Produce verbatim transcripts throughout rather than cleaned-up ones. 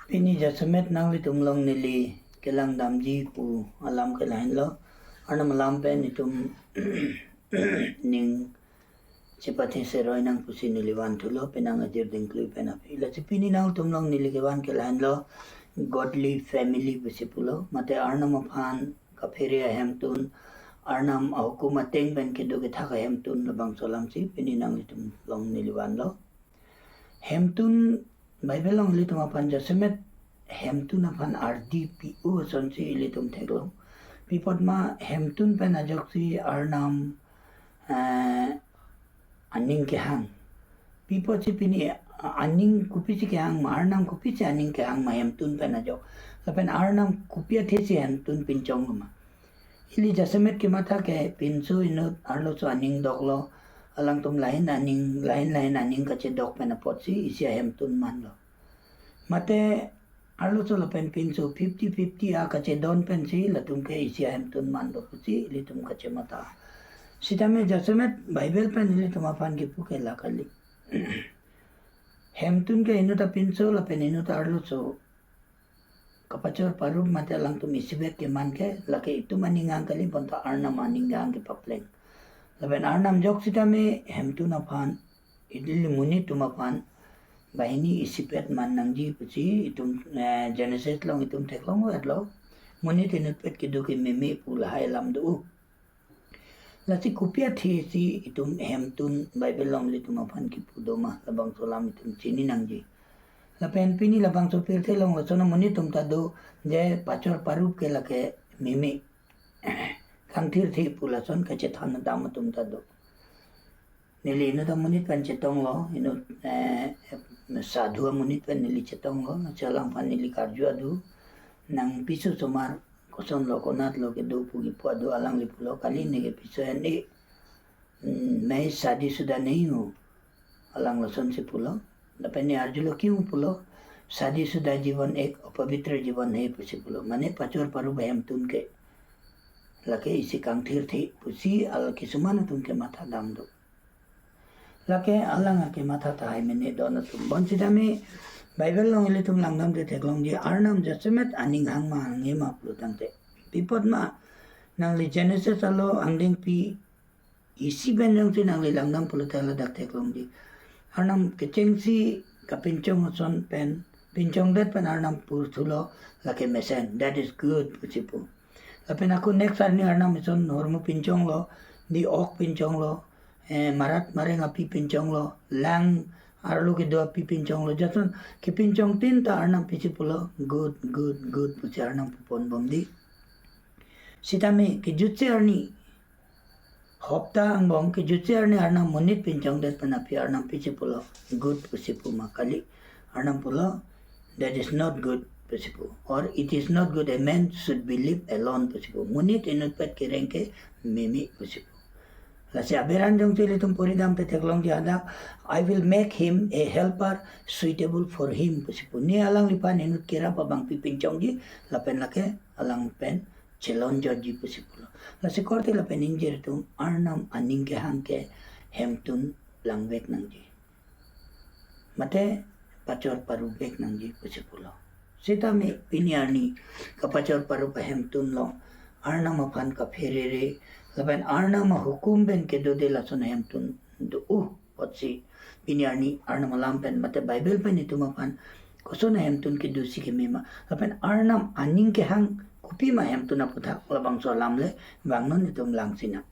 Pini jasemet nanglitum along neli kelang damji pu alam ke lahenlo. Arnam alam pen itum ning chepathe seroi nang pusi neli vanthulo, penang ajir dingklui pen aphi. Lasi pini nangtum along neli kevan ke lahenlo, godly family pusi pulo. Mate Arnam aphan kaphere ahemtun, Arnam ahukum ateng pen kedo kethak ahemtun labangso alamsi pini nanglitum along neli vanlo. Hemtun Bible along ilitum aphan jasemet hemtun aphan ardi pi-o asonsi ilitum theklong. Pi apot ma hemtun pen ajoksi Arnam, eh, aning kehang. Pi apotsi pini, ah, aning kopisi kehang ma, Arnam kopisi aning kehang ma hemtun pen ajok. Lapen Arnam kopi athesi hemtun pinchong ma. Ili jasemet kematha ke pinso inut arloso aning doklo, alangtum lahin aning, lahin lahin aning kachedok pen apotsi isi ahemtun manlo. Mate arloso lapen pinso fifty fifty a kachedon pensi latum ke isi ahemtun manlo pusi ilitum kachematha. Sitame jasemet Bible pen ilitum aphan kipu ke la kali. Hemtun ke inut apinso lapen inut arloso kapachor parup mate alangtum isipet keman ke lake itum aning kehang kali, bonta Arnam aning kehang kepapleng. Lapen Arnam jok sitame hemtun aphan, ili monit atum aphan banghini isipet man nangji pusi itum, eh, Genesis along itum theklong vetlo. Monit inutpet kedo ke meme pu lahai alam do. Lasi kopi athesi itum hemtun Bible along ilitum aphan kipu do ma, labangso alam itum chini nangji. Lapen pini labangso pirthe along lason amonit atum ta do, je pachor parup ke lake meme. Kangthirthe pu lason kachethan dam atum ta do. Neli inut amonit pen chetonglo, inut, eh, sadhu amonit pen neli chetonglo, lasi alangphan neli karju adu, nang piso osomar kosonlo konatlo kedo pu kipu adu, alangli pulo kali, neke piso en-e, hmm, "मैं शादीशुदा नहीं हूँ," alang lasonsi pulo. Lapen ne arjulo, "क्यों?" pulo, "शादीशुदा जीवन एक अपवित्र जीवन है," pusi pulo. Mane pachor parup ahemtun ke lake isi kangthirthe pusi al kisuman atum kematha dam do. Lake alang akematha tahai mene don atum. Bonsitame Bible along ilitum langdamte theklongji, Arnam jasemet aning hang ma hanghe ma pulo tangte. Pi apot ma, nangli Genesis alo angdengpi isi pen jongsi nangli langdam pulote ladak theklongji. Arnam kechengsi kapinchong ason pen, pinchongdet pen Arnam purthulo lake mesen, "That is good," pusi pu. Lapen ako next arni Arnam ison hormu pinchonglo, di ok pinchonglo, eh, marat mareng api pinchonglo, lang arlo kedo api pinchonglo. Jason kepinchongtin ta Arnam pisi pulo, "Good, good, good," pusi Arnam pupon bomdi. Sitame kejutsi arni, hopta angbong kejutsi arni Arnam monit pinchongdet pen aphi Arnam pisi pulo, "Good," pusi pu ma kali. Arnam pulo, "That is not good," pusi pu. Or, "It is not good a man should be left alone," pusi pu. Monit inutpet kereng ke meme pusi pu. Lasi aberan jongsi ilitum pori damte theklongji hadak, "I will make him a helper suitable for him," pusi pu. Ne alangliphan inut kerap abangpi pinchongji, lapen lake alang pen chelonjotji pusi pulo. Lasi korte lapen ingjir atum Arnam aning kehang ke hemtun langvek nangji. Mate pachor parupvek nangji pusi pulo. Sitame pini arni kapachor parup ahemtun along Arnam aphan kapherere, lapen Arnam ahukum pen kedode lason ahemtun do-o. Apotsi pini arni Arnam alam pen mate Bible pen itum aphan koson ahemtun kedosi keme ma, lapen Arnam aning kehang kopima ahemtun aputhak, labangso alam le vangnon itum langsinang.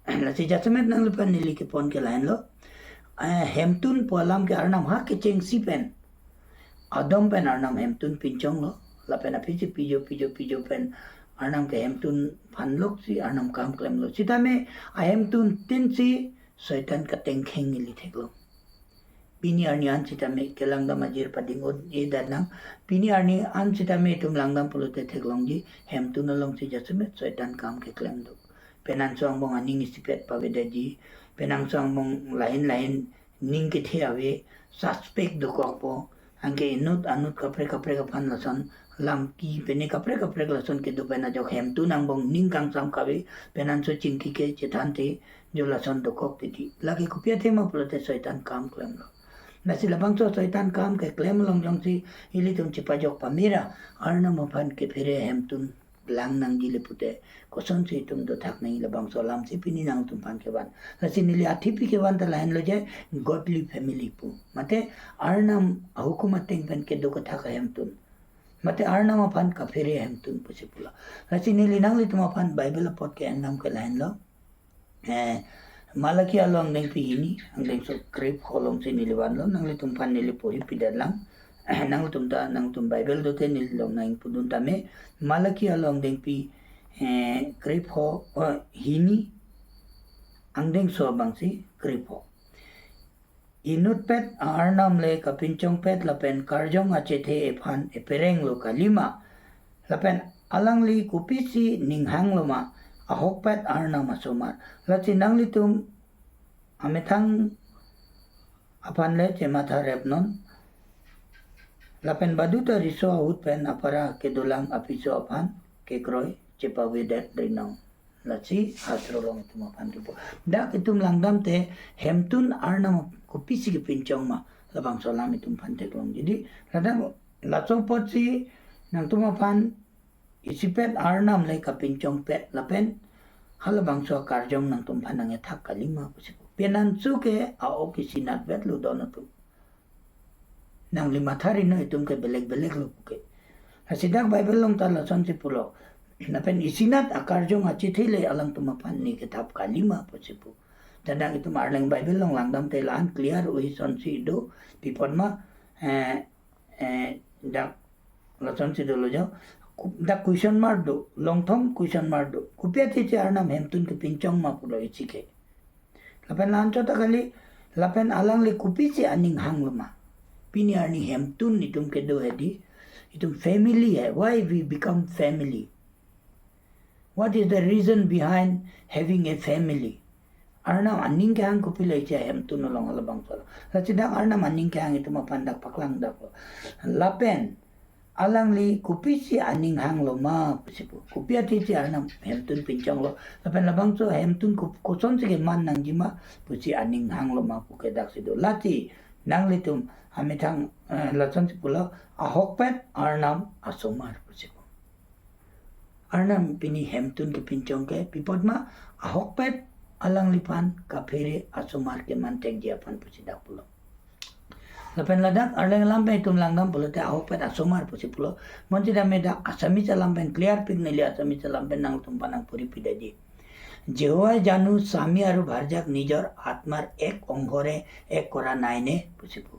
Lasi jasemet nangliphan neli kepon ke lahenlo. Eh, hemtun pu alam ke Arnam ha kechengsi pen, Adam pen Arnam hemtun pinchonglo, lapen aphisi pijo pijo pijo pen Arnam ke hemtun phanloksi Arnam kam klemlo. Sitame ahemtuntinsi Soitan katengkheng ili theklong. Pini arni an sitame kelangdam ajir pading-o-e dannang. Pini arni an sitame itum langdam pulote theklongji, hemtun alongsi jasemet Soitan kam keklem do. Penanso angbong aning isipet pavedetji, penanso angbong lahin lahin ning kethe ave, suspect dokokpo, anke inut anut kaprek kaprek aphan lason lamki pene kaprek kaprek lason kedo pen ajok hemtun angbong ning kangsam kave, penanso chingki ke chethanthe, jo lason dokok titi. Lake kopi athema pulote Soitan kam klemlo. Lasi labangso Soitan akam keklem along jongsi ilitum chepajok pamera, Arnam aphan kephere ahemtun lang nangji le pute, kosonsi itum dothak nangji, labangso alamsi pini nangtum aphan kevan. Lasi neli athipi kevan ta lahenlo je, godly family pu. Mate Arnam ahukum ateng pen kedo kethak ahemtun. Mate Arnam aphan kaphere ahemtun pusi pulo. Lasi neli nanglitum aphan Bible apot ke-en dam ke lahenlo. Eh, Malaki alo angdengpi hini, angdengso krepho alongsi neli vanlo, nanglitum aphan neli porhi pidet lang. Nangtum ta, nangtum Bible dote neli along nangpudun tame. Malaki alo angdengpi, eh, krepho, eh, hini, angdengso abangsi krepho. Inutpet a-Arnam le kapinchongpet lapen karjong achethe ephan epereng lo kalima. Lapen alangli kopisi ninghang lo ma, ahokpet Arnam asomar. Lasi nanglitum amethang aphan le chematha repnon. Lapen baduta riso ahut pen apara kedolang apiso aphan kekroi chepavedet rinong. Lasi hastro along itum aphan kepu. Dak itum langdam te hemtun Arnam kopisi kepinchong ma, labangso alam itum aphan theklongji. Jadi ladak laso apotsi nangtum aphan isipet Arnam le kapinchongpet lapen halabangso akarjong nangtum aphan nangkethap kalima pusi pu. Penanso ke a-ok isinat vet lo don atum. Nangli matha rinon itum ke belek-belek lo puke. Lasi dak Bible along ta lasonsi pulo. Lapen isinat akarjong achethe le alangtum aphan ne kethap kalima pusi pu. Dak itum Arleng Bible along langdam te la-an clear oi sonsi do, pi apot ma, eh, eh, dak lasonsi dolo jo. Ku-, dak question mark do, longthom question mark do. Kopi athe si Arnam hemtun kepinchong ma pulo isi ke. Lapen la-anchot ta kali, lapen alangli kopisi aning hang lo ma. Pini arni hemtun itum kedo hedi, itum family hai. Why we become family? What is the reason behind having a family? Arnam aning kehang kopilo isi ahemtun along halabangso. Lasi dak Arnam aning kehang itum aphan dak paklang dak lo. Lapen alangli kopisi aning hang lo ma pusi pu. Kopi athe si Arnam hemtun pinchong lo. Lapen labangso hemtun ko-, kosonsi keman nangji ma pusi aning hang lo ma puke daksi do. Lasi nanglitum amethang, eh, lasonsi pulo, ahokpet Arnam asomar pusi pu. Arnam pini hemtun kepinchong ke pi apot ma, ahokpet alangliphan kaphere asomar keman thekji aphan pusi dak pulo. Lapen ladak Arleng alam pen itum langdam pulote ahokpet asomar pusi pulo. Bonta me dak Assamese alam pen clear pik, neli Assamese alam pen nangtum aphan nangpuri pidetji. Jehovah janu স্বামী আৰু ভাৰ্যাক নিজৰ আত্মাৰ এক অংশৰে এক কৰা নাইনে pusi pu.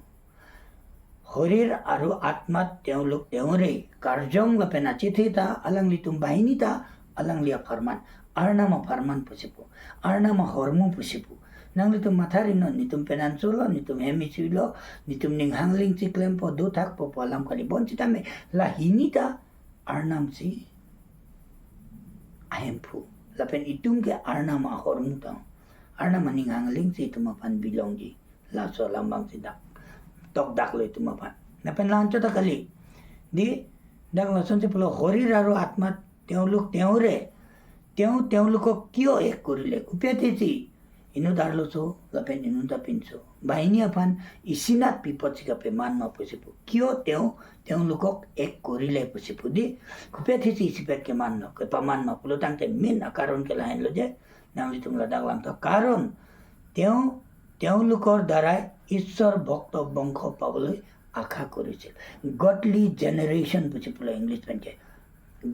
শৰীৰ আৰু আত্মাত তেওঁলোক তেওঁৰেই। Karjong lapen achethe ta alanglitum, banghini ta alangli apharman, Arnam apharman pusi pu, Arnam ahormu pusi pu. Nanglitum matha rinon, netum penanso lo, netum hem isi lo, netum ning hang ling si klempo, dothakpo pu alam kali. Bonta me la hini ta Arnam si ahemphu. Lapen itum ke Arnam ahormu ta, Arnam aning hang ling si itum aphan bilongji. Laso alam abangsi dak tokdak lo itum aphan. Lapen la-anchot ta kali. Di dak lasonsi pulo, শৰীৰ আৰু আত্মাত তেওঁলোক তেওঁৰে। তেওঁ তেওঁলোকক কিয় এক কৰিলে? Kopi athe si inut arloso lapen inut apinso, banghini aphan isinat pi apotsi kapeman ma pusi pu. কিয় তেওঁ তেওঁলোকক এক কৰিলে pusi pu. Di kopi athe si isipet keman lo, kepaman ma pulo tangte main akaron ke lahenlo je, nanglitum ladak langtha. কাৰণ তেওঁ তেওঁলোকৰ দ্বাৰাই ঈশ্বৰ ভক্ত বংশ পাবলৈ আশা কৰিছিল। Godly generation pusi pulo English pen ke.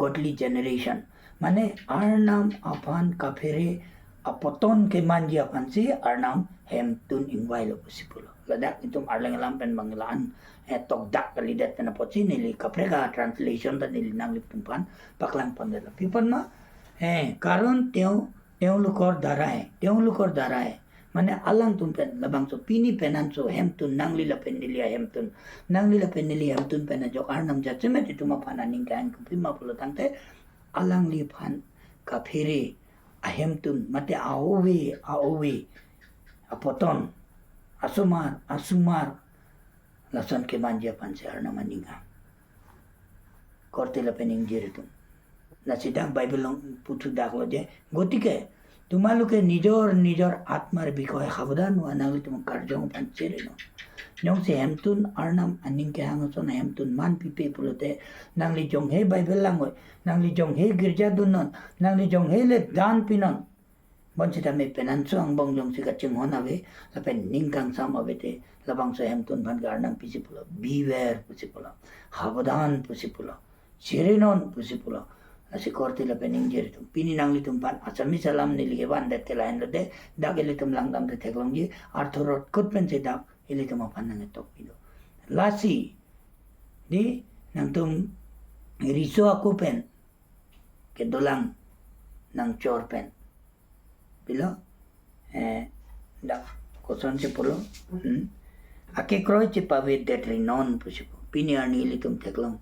Godly generation. Mane Arnam aphan kaphere apoton kemanji aphansi Arnam hemtun ingvai lo pusi pulo. Ladak itum Arleng alam pen bang la-an, eh, tokdak kalidet pen apotsi neli kaprek a-translation ta neli nanglitum aphan paklang pondetlo. Pi apot ma, eh, কাৰণ তেওঁ তেওঁলোকৰ দ্বাৰাই, তেওঁলোকৰ দ্বাৰাই. Mane alangtum pen, labangso pini penanso hemtun, nangli lapen neli ahemtun, nangli lapen neli hemtun pen ajok Arnam jasemet itum aphan aning kehang kopima pulo tangte, alangliphan kaphere ahemtun, mate a-ove, a-ove, apoton, asomar, asomar, lason kemanji aphansi Arnam aning hang. Korte lapen ingjir itum. Lasi dak Bible along puthudaklo je, গতিকে তোমালোকে নিজৰ নিজৰ আত্মাৰ বিষয়ে সাৱধান হোৱা, nanglitum karjong aphan cherinon. Jongsi hemtun Arnam aning kehang ason ahemtun man pipe pulote, nangli jonghe Bible langnon, nangli jonghe girja dunnon, nangli jonghe le dan pinon. Bonsitame penanso angbong jongsi kachinghon ave, lapen ning kangsam ave te, labangso hemtun aphan ke Arnam pisi pulo, beware pusi pulo, habadan pusi pulo, chirinon pusi pulo. Lasi korte lapen ingjir atum, pini nanglitum aphan Assamese alam neli kevandet ke lahenlo de, dak ilitum langdam te theklongji, artho rot kut pensi dak ilitum aphan nangketok pido. Lasi, di nangtum riso ako pen kedolang nangchor pen. Pilo? Eh, dak kosonsi pulo. Hmm. Akekroi chepavedetri non pusi pu. Pini arni ilitum theklong.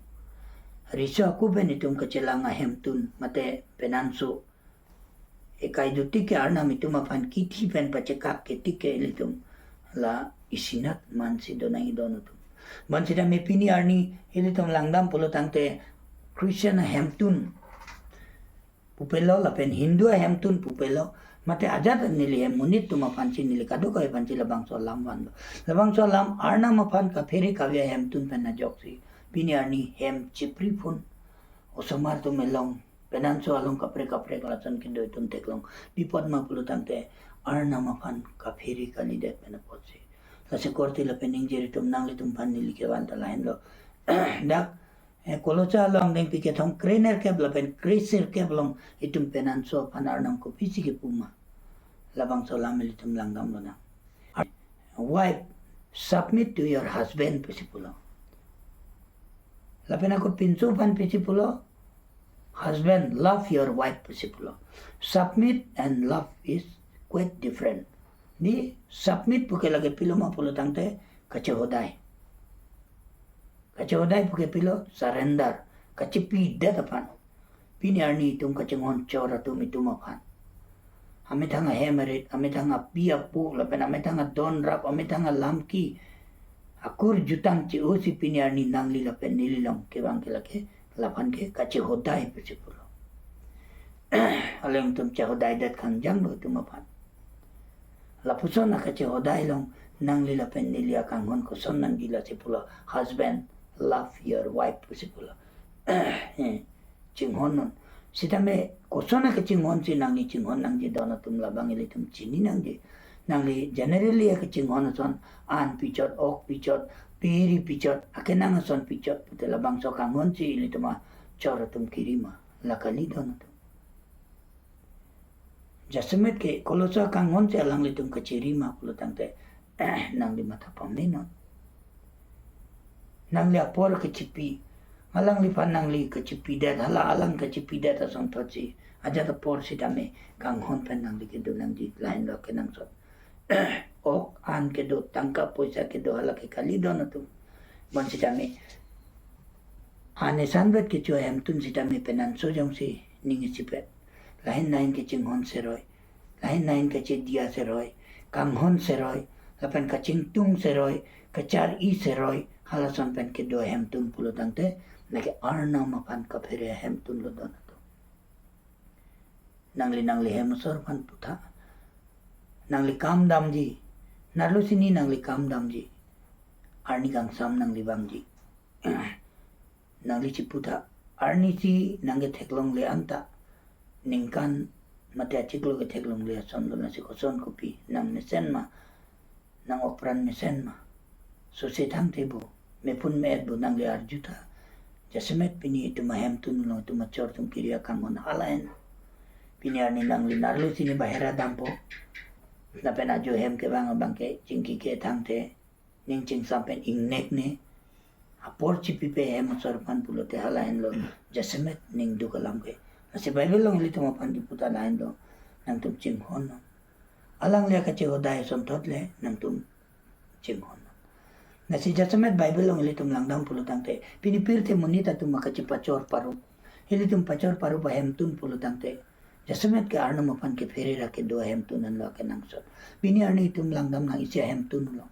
Riso ako pen itum kachelang ahemtun, mate penanso ekai do tik ke Arnam itum aphan kithi pen pachekak ke tik ke ilitum la isinat mansi donang idon atum. Bonsitame pini arni ilitum langdam pulo tangte Christian ahemtun pupelo lapen Hindu ahemtun pupelo, mate ajat neli hem monit atum aphansi, neli kadokave aphansi labangso alam vanlo. Labangso alam Arnam aphan kaphere kave ahemtun pen ajoksi pini arni hem chipri phun. Osomar atum along, penanso along kaprek kaprek lason kedo itum theklong. Pi apot ma pulo tangte Arnam aphan kaphere kalidet pen apotsi. Lasi korte lapen ingjir atum, nanglitum aphan neli kevan ta lahenlo. Dak, eh, Kolosa along dengpi kethom krenerkep lapen kresirkep along itum penanso aphan Arnam kopisi kepu ma, labangso alam ilitum langdam lonang. Wife, submit to your husband pusi pulo. Lapen ako pinso aphan pisi pulo, husband, love your wife pusi pulo. Submit and love is quite different. Di submit puke lake pilo ma pulo tangte kachehodai. Kachehodai puke pilo, surrender. Kachepidet aphan. Pini arni itum kachinghon chor atum itum aphan. Amethang ahem arit, amethang api apo, lapen amethang adon rap, amethang alamki akur jutang che-osi pini arni nangli lapen neli along kevang ke lake, laphan ke kachehodai pusi pulo. Alangtum chehodaidet kangjanglo itum aphan. Lapuson akachehodai along nangli lapen neli akanghon koson nangji, lasi pulo, husband, love your wife pusi pulo. Eh, chinghonnon. Sitame koson akachinghonsi nangli chinghon nangji don atum labang ilitum chini nangji. Nangli generally akachinghon ason, an pichot, ok pichot, piri pichot, akenang ason pichot pute labangso kanghonsi ilitum achor atum kiri ma, la kali don atum. Jasemet ke Kolosa kanghonsi alanglitum kachiri ma pulo tangte, nangli matha pamenon. Nangli apor kachipi, alangliphan nangli kachipidet, hala alang kachipidet asonthotsi ajat apor sitame kanghon pen nangli kedo nangji, lahenlo kenangsot. Ok an kedo, tangka poisa kedo, hala ke kali don atum. Bonsitame an esanvet kecho ahemtun sitame penanso jongsi ning isipet, lahin lahin kachinghon seroi, lahin lahin kachedia seroi, kanghon seroi, lapen kachingtung seroi, kachar-i seroi, halason pen kedo ahemtun pulo tangte, lake Arnam aphan kaphere ahemtunlo don atum. Nangli nangli hem asor aphan putha. Nangli kam damji. Narlo sini nangli kam damji. Arni kangsam nangli vangji. Nangli chiputha. Arnisi nangketheklongle anta ningkan mate achiklo ketheklongle asonlo, lasi koson kopi nang mesen ma, nang-ok pran mesen ma, sose thangte bo, mepun me-et bo, nangli arjutha. Jasemet pini itum ahemtun along itum achor atum kiri akanghon hala en. Pini arni nangli narlo sini bahera dampo. Lapen ajo hem kevang abang ke chingki ke thangte, ning chingsam pen ingnekne. Apor chipipe hem asor aphan pulote hala henlo, jasemet ning duk alam ke. Lasi Bible along ilitum aphan kipu ta lahenlo, nangtum chinghonnon. Alangli akachehodai asonthot le nangtum chinghonnon. Lasi jasemet Bible along ilitum langdam pulo tangte, pini pirthe monit atum akachepachor parup, ilitum pachor parup ahemtun pulo tangte, jasemet ke Arnam aphan kephere ra kedo ahemtun anlo akenangsot. Pini arni itum langdam nang isi ahemtun along.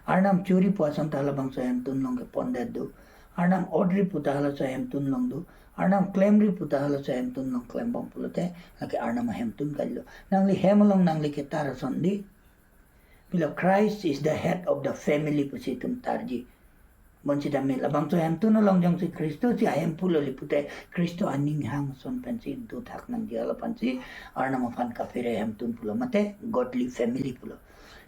Arnam chori pu ason ta halabangso ahemtun along kepondet do. Arnam odri pu ta halaso ahemtun along do. Arnam klemri pu ta halaso ahemtun along klembom pulote, lake Arnam ahemtun kalilo. Nangli hem along nangli ketar ason di. Pilo, Christ is the head of the family pusi itum tarji. Bonsitame labangso ahemtun along jongsi Khristo si ahemphu lo le pute, Khristo aning hang ason pensi dothak nangji, hala aphansi Arnam aphan kaphere ahemtun pulo, mate godly family pulo.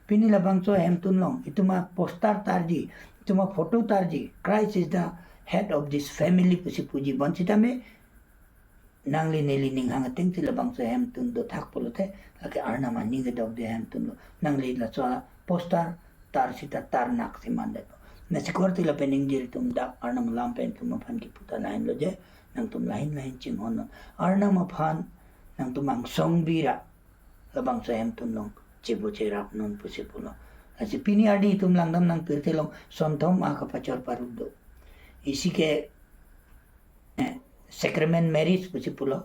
Pini labangso ahemtun along itum aposter tarji, itum aphoto tarji, "Christ is the head of this family" pusi puji. Bonsitame nangli neli ning hang atengsi labangso ahemtun dothak pulote, lake Arnam aning kedokde ahemtun lo. Nangli laso aposter tar sita tarnak si mandetlo. Lasi korte lapen ingjir atum, dak Arnam alam pen itum aphan kipu ta lahenlo je, nangtum lahin lahin chinghonnon. Arnam aphan nangtum angsong bira labangso ahemtun along chibu cherapnon pusi pulo. Lasi pini arni itum langdam nang pirthe along sonthom a kapachor parup do. Isi ke, eh, sacrament marriage pusi pulo.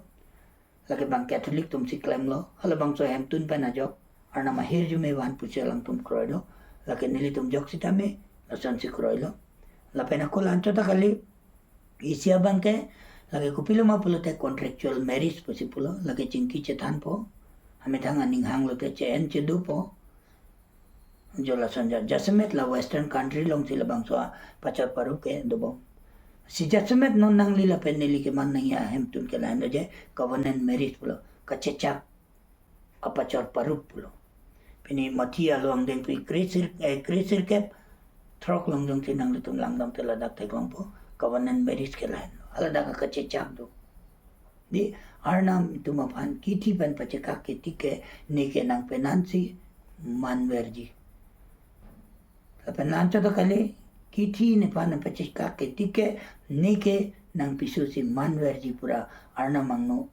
Lake bang Catholic atumsi klemlo, halabangso ahemtun pen ajok Arnam ahirjume van pusi alangtum kroilo. Lake nelitum joksitame lasonsi kroilo. Lapen ako la-anchot ta kali, isi abang ke, lake kopiloma pulote contractual marriage pusi pulo, lake chingki chethanpo, amethang aning hang lote che-en chedopo. Jo lason ja, jasemet la Western country alongsi labangso apachor parup ke dobom. Si jasemet non nangli lapen neli keman nangji ahemtun ke lahenlo je, covenant marriage pulo, kachechak apachor parup pulo. Pini Mathi along dengpi kre sir, eh, kre sirkep throk along jongsi nanglitum langdamte ladak theklongpo, covenant marriage ke lahenlo. Haladak akachechak do. Di Arnam itum aphan kithi pen pachekak ke tik ke, neke nangpenansi manverji. Lapen la-anchot ta kali, kithi nephan pachekak ke tik ke, neke nangpisosi manverji pura Arnam angno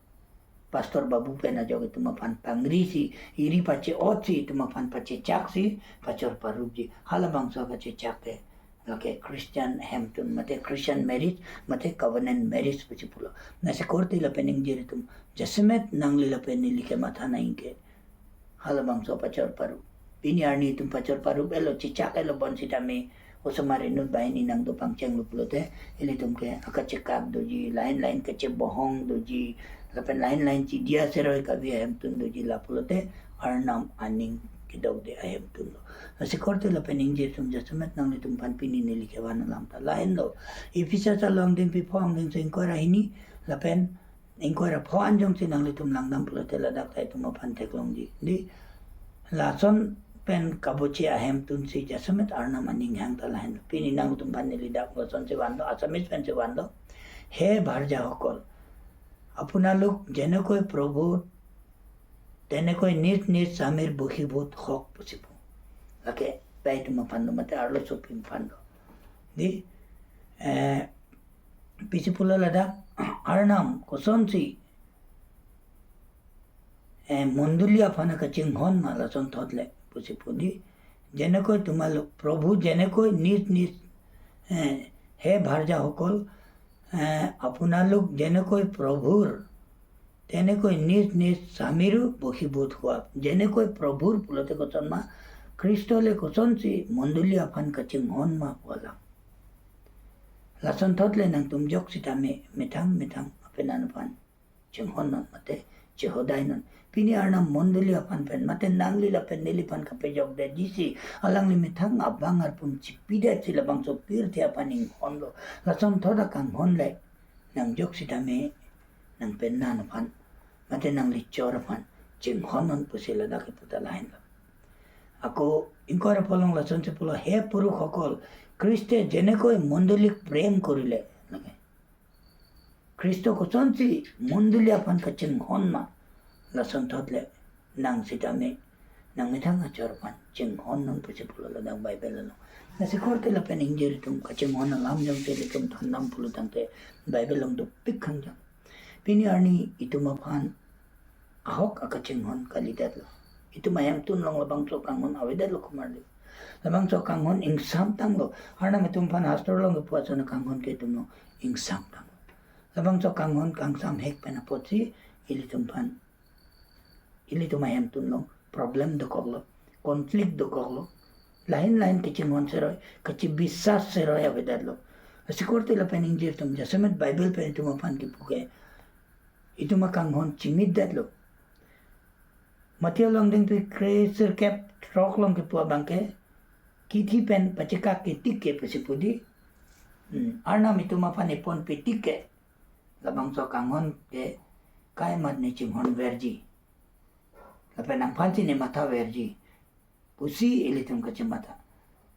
Pastor Babu pen ajok itum aphan pangrisi, iri pache-otsi, itum aphan pachechaksi pachor parupji. Halabangso kachechak ke, lake Christian ahemtun, mate Christian marriage, mate covenant marriage pusi pulo. Lasi korte lapen ingjir atum, jasemet nangli lapen neli kematha nangji ke halabangso apachor parup. Pini arni itum pachor parup-etlo, chechak-etlo, bonsitame osomar inut banghini nangdopangchenglo pulote, ilitum ke akachekak doji, lain lain kachebohong doji, lapen lain lain chidia seroi kavi ahemtun doji, la pulote Arnam aning kedokde ahemtun lo. Lasi korte lapen ingjir atum, jasemet nanglitum aphan pini neli kevan alam ta lahenlo. Ephesus along dengpi pho, angdengso ingkoi ra hini lapen ingkoi ra pho an jongsi nanglitum langdam pulote ladak ta itum aphan theklongji. Di lason pen kabuche ahemtunsi jasemet Arnam aning hang ta lahenlo. Pini nangtum aphan neli dak lasonsi vanlo, Assamese pensi vanlo. "হে ভাৰ্যাসকল, আপোনালোক যেনেকৈ প্ৰভুৰ, তেনেকৈ নিজ নিজ স্বামীৰ বশীভূত হওক" pusi pu. Lake pai atum aphan lo, mate arlosopi aphan lo. Di, eh, pisi pulo ladak, Arnam kosonsi, eh, mondoli aphan kachinghon ma lasonthot le pusi pu di. "যেনেকৈ তোমালোক, প্ৰভু যেনেকৈ নিজ নিজ, eh, হে ভাৰ্যাসকল, eh, আপোনালোক যেনেকৈ প্ৰভুৰ, তেনেকৈ নিজ নিজ স্বামীৰো বশীভূত হোৱা।" "যেনেকৈ প্ৰভুৰ" pulote koson ma, Khristo le kosonsi mondoli aphan kachinghon ma pu alam. Lasonthot le nangtum joksitame methang methang apenan aphan chinghonnon mate chehodainon. Pini Arnam mondoli aphan pen, mate nangli lapen neli aphan kapejokdetjisi, alangli methang abang arpum chipidetsi labangso pirthe aphan inghonlo. Lasonthot akanghon le nang joksitame nangpenan aphan, mate nangli chor aphan chinghonnon pusi ladak kipu ta lahenlo. Ako ingkoi ra pho along lasonsi pulo, "হে পুৰুষসকল, খ্ৰীষ্টে যেনেকৈ মণ্ডলীক প্ৰেম কৰিলে", lake Khristo kosonsi mondoli aphan kachinghon ma, lasonthot le nang sitame nang methang achor aphan chinghonnon pusi pulo ladak Bible along. Lasi korte lapen ingjir atum, kachinghon alam jongsi ilitum thandam pulo tangte Bible along dopik khangjang. Pini arni itum aphan ahok akachinghon kalidetlo. Itum ahemtun along labangso kanghon avedetlo komarli. Labangso kanghon ingsamtanglo. Arnam itum aphan hastro along kepu ason akanghon ke itum along ingsamtanglo. Labangso kanghon kangsamhek pen apotsi ilitum aphan, ilitum ahemtun along problem dokoklo, conflict dokoklo. Lahin lahin kachinghon seroi, kachebisas seroi avedetlo. Lasi korte lapen ingjir atum, jasemet Bible pen itum aphan kipu ke, itum akanghon chingitdetlo. Matthew along dingpi kre sirkep throk along kepu abang ke, kithi pen pachekak ke tik ke pusi pu di. Hmm, Arnam itum aphan eponpe tik ke, labangso kanghon ke kaimat ne chinghon verji. Lapen nangphan si ne matha verji pusi ilitum kachematha.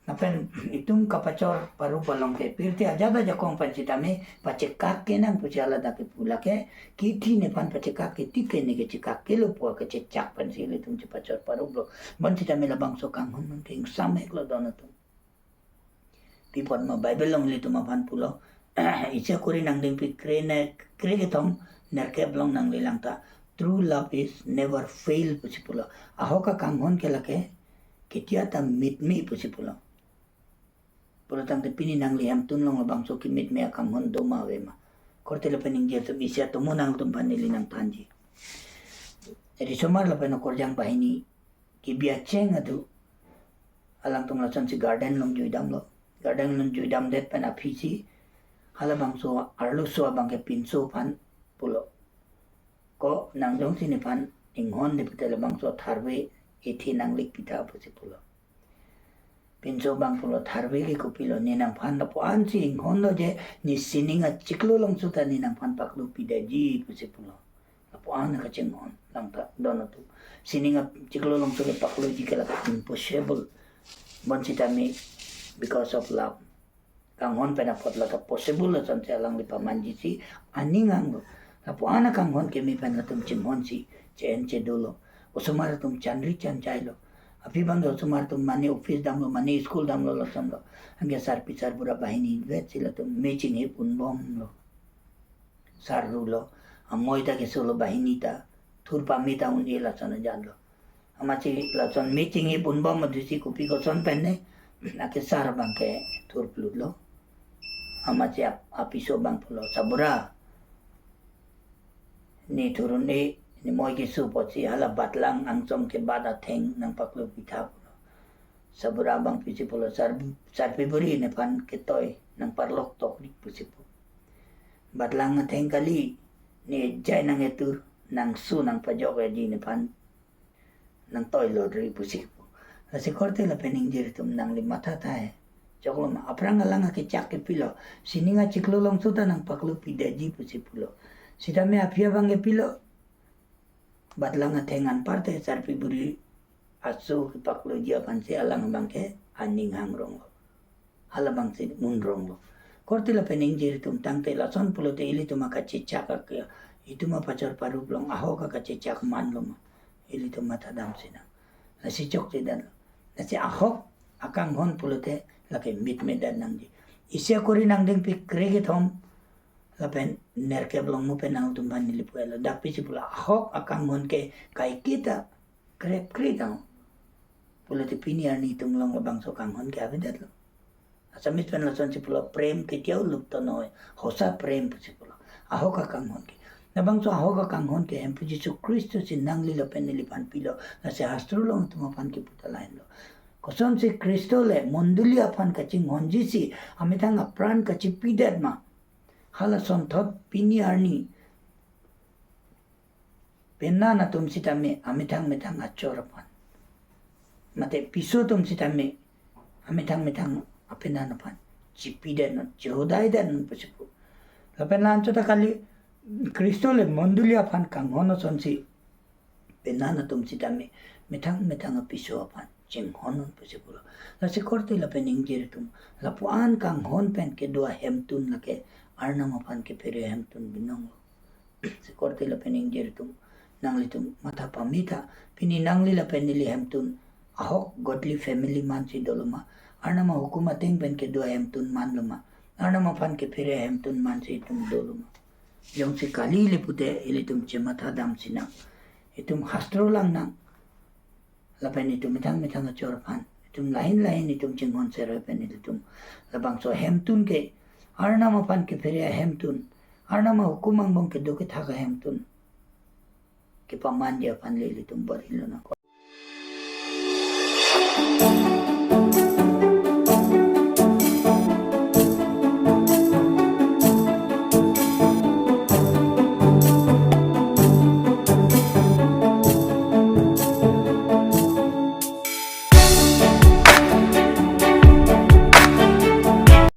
Lapen itum kapachor parup along ke pirthe ajat ajakong pen sitame pachekak ke nang pusi haladak kepu lake, kithi nephan pachekak ke tik ke ne kechekak ke lo pu kachechak pen si ilitum chepachor parup lo. Bonsitame labangso kanghon nang ke ingsam hek lo don atum. Pi apot ma Bible along ilitum aphan pulo, Isi akuri nangdingpi kre ne, kre kethom nerkep along nanglilang ta, "True love is never fail," pusi pulo. Ahok akanghon ke lake ketia ta mitme pusi pulo. Pulo tangte pini nangli hemtun along labangso kemitme akanghon do ma ave ma? Korte lapen ingjir atum, isi atomo nangtum aphan neli nangthanji. Risomar lapen okorjang banghini kebi acheng adu, alangtum lasonsi garden along juidamlo. Garden along juidamdet pen aphi si halabangso arloso abang ke pinso aphan pulo, "Ko nang jongsi nephan inghon de pute labangso tharve ethi nanglik pitha," pusi pulo. Pinso abang pulo, "Tharve ke kopilo, ne nangphan lapu-an si inghon lo je, ne sining achiklo alongso ta ne nangphan paklo pidetji," pusi pulo. Lapu-an kachinghon lang ta don atum. Sining achiklo alongso ke pakloji ke lake impossible. Bonsitame because of love, kanghon pen apot lake possible asonsi alangli pamanji si aning hanglo. Lapu-an akanghon keme pen latum chinghon si che-en che dolo. Osomar atum chanri chanchai lo. Aphi abang ke osomar atum mane office damlo, mane school damlo, lason lo. Anke sarpi sarbura banghini vet si latum me chinghip unbomlo. Sar rulo, amoi ta kesolo, banghini ta thur pame ta un-e, lason ajat lo. Amatsi lason me chinghip unbom adusi kopi koson pen ne, lake sar abang ke thur plutlo. Amatsi ap-, apiso abang pulo, "Sarbura, ne thur un-e, ne moi keso apotsi hala batlang angsom ke bat atheng nangpaklo pitha," pulo. Sarbura abang pisi pulo, "Sar-, sarpi buri, nephan ketoi nangparlok toklik," pusi pu. "Batlang atheng kali, ne jai nang etur, nangso nangpajok eji, nephan nangtoi lodri," pusi pu. Lasi korte lapen ingjir atum, nangli matha tahai. Choklo ma, aphrang alang akechak ke pilo, "Sining achiklo alongso ta nangpaklo pidetji," pusi pulo. Sitame aphi abang ke pilo, batlang atheng anparte sarpi buri aso kepakloji aphan si alang abang ke aning hangrong lo. Hala abang si munrong lo. Korte lapen ingjir atum, tangte lason pulote ilitum akachechak ake, itum apachor parup along ahok akachechak manlo ma? Ilitum matha damsi nang. Lasi chokche dan lo. Lasi ahok akanghon pulote lake mitme dan nangji. Isi akuri nangdingpi kre kethom lapen nerkep along mo pen nangtum aphan neli pu-etlo. Dak pisi pulo, ahok akanghon ke kaiketa krep kre tang. Pulote pini arni itum along labangso kanghon ke avedetlo. Assamese pen lasonsi pulo, "Prem ketiau lupto nohoi, hosa prem," pusi pulo. Ahok akanghon ke. Labangso ahok akanghon ke Hemphu Jisu Khristo si nangli lapen neliphan pilo. Lasi hastro along itum aphan kipu ta lahenlo. Kosonsi Khristo le mondoli aphan kachinghonji si amethang apran kachipidet ma? Hala sonthot pini arni penan atum sitame amethang methang achor aphan, mate piso atum sitame amethang methang apenan aphan chipidet non, chihodaidet non pusi pu. Lapen la-anchot ta kali, Khristo le mondoli aphan kanghon asonsi penan atum sitame methang methang apiso aphan chinghon non pusi pulo. Lasi korte lapen ingjir atum, lapu-an kanghon pen kedo ahemtun lake Arnam aphan kephere ahemtun binong lo. Lasi korte lapen ingjir atum, nanglitum matha pame tha, pini nangli lapen neli hemtun ahok godly family mansi dolo ma? Arnam ahukum ateng pen kedo ahemtun manlo ma? Arnam aphan kephere ahemtun mansi itum dolo ma? Jongsi kali le pute ilitum chematha damsi nang. Itum hastro lang nang. Lapen itum methang methang achor aphan, itum lahin lahin itum chinghon seroi pen ilitum labangso ahemtun ke Arnam aphan kephere ahemtun, Arnam ahukum angbong kedo kethak ahemtun kepamanji aphan le ilitum bor-ilo nang.